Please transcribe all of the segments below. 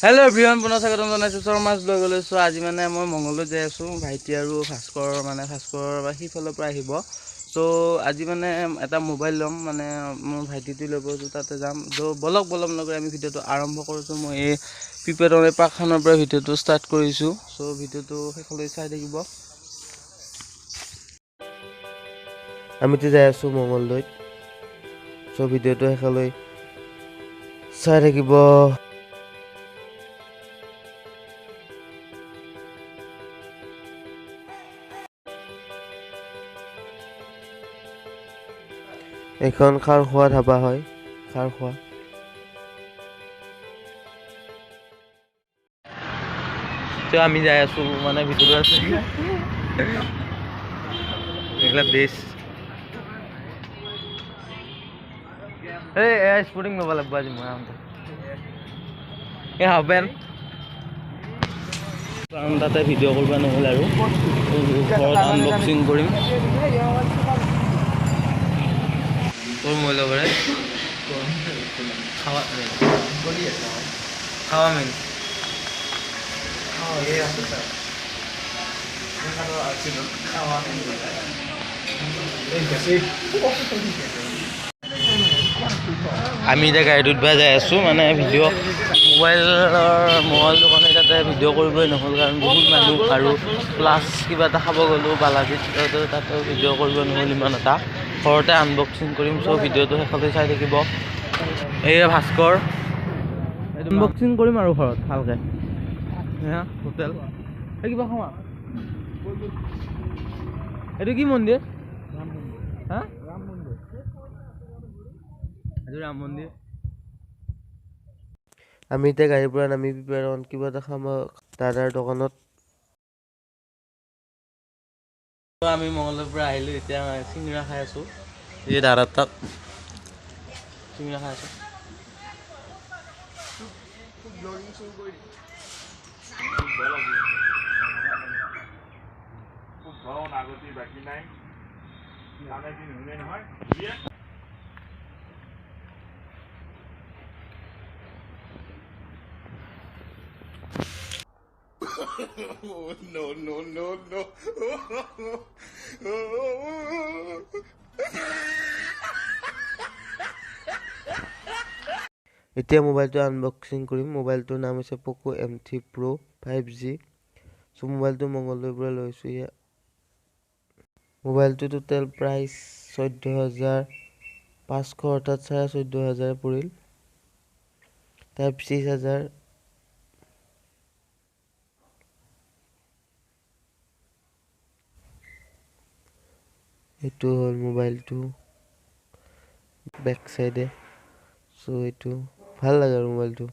Hello' everyone, পুনৰ স্বাগতম জনাইছোঁ শৰ্মাজ ব্লগলৈ। চ' আজি মানে মই মংগলদৈ যাই আছোঁ, ভাইটি আৰু ভাস্কৰ, মানে ভাস্কৰ বা সিফালৰ পৰা আহিব। চ' আজি মানে এটা মোবাইল ল'ম, মানে মোৰ ভাইটিটোৱে ল'ব, ত' তাতে যাম। ত' বলক বলক নকৰি আমি ভিডিঅ'টো আৰম্ভ কৰিছোঁ। মই এই পিপেটৰ পাৰ্কখনৰ পৰা ভিডিঅ'টো ষ্টাৰ্ট কৰিছোঁ। চ' ভিডিঅ'টো শেষলৈ চাই থাকিব। আমিতো যাই আছোঁ মংগলদৈত। চ' ভিডিঅ'টো শেষলৈ চাই থাকিব। এইখন খাৰ খোৱা ধাবা হয়, খাৰ খোৱা। তো আমি যাই আছোঁ, মানে ভিতৰত আছে এইবিলাক দেশ। এই স্পৰ্টিং ল'ব লাগিব আজি মই আহোঁতে। এই হাফ পেণ্ট, কাৰণ তাতে ভিডিঅ' কৰিব নহ'ল আৰু ঘৰত আনবক্সিং কৰিম। তোৰ মই লগৰে খাৱা খাৱা মেইন। আমি এতিয়া গাড়ীত উঠবা যাই আছোঁ, মানে ভিডিঅ' মোবাইল দোকানে তাতে ভিডিঅ' কৰিবই নহ'ল, কাৰণ বহুত মানুহ আৰু প্লাছ কিবা এটা খাব গ'লোঁ বালাজীত, তাতেও ভিডিঅ' কৰিব নহ'ল ইমান এটা। ঘৰতে আনবক্সিং কৰিম। চ' ভিডিঅ'টো শেষলৈ চাই থাকিব। এইয়া ভাস্কৰ, আনবক্সিং কৰিম আৰু ঘৰত ভালকৈ। হোটেল এই কিবা খাওঁ। এইটো কি মন্দিৰ? হা, এইটো ৰাম মন্দিৰ। আমি এতিয়া গাড়ীৰ পৰা নামি পিপেৰন কিবা এটা খাম দাদাৰ দোকানত। আমি মংগলদৈৰ পৰা আহিলোঁ, এতিয়া চিঙৰা খাই আছোঁ। এই দাদাৰ তাত চিঙৰা খাই আছোঁ। No, no, no, no. এতিয়া মোবাইলটো আনবক্সিং কৰিম। মোবাইলটোৰ নাম হৈছে Poco M3 Pro 5G। চ' মোবাইলটো মংগলদৈৰ পৰা লৈছোঁ। ইয়াৰ মোবাইলটো টোটেল প্ৰাইচ 14,500, অৰ্থাৎ 14,500 পৰিল। টাইপ চি চাৰ্জাৰ, এইটো হ'ল মোবাইলটো বেক চাইডে। চ' এইটো ভাল লাগে আৰু মোবাইলটো,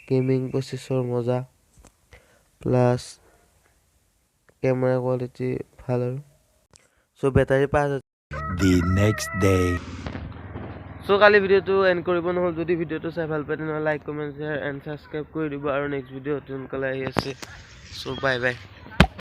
গেমিং প্ৰচেছৰ মজা, প্লাছ কেমেৰা কোৱালিটি ভাল আৰু। চ' বেটাৰী 5000। The next day. চ' কালি ভিডিঅ'টো এণ্ড কৰিব নহ'ল। যদি ভিডিঅ'টো চাই ভাল পায় তেনেহ'লে like, comment, share and subscribe কৰি দিব। আৰু নেক্সট ভিডিঅ' সোনকালে আহি আছে। চ' বাই বাই।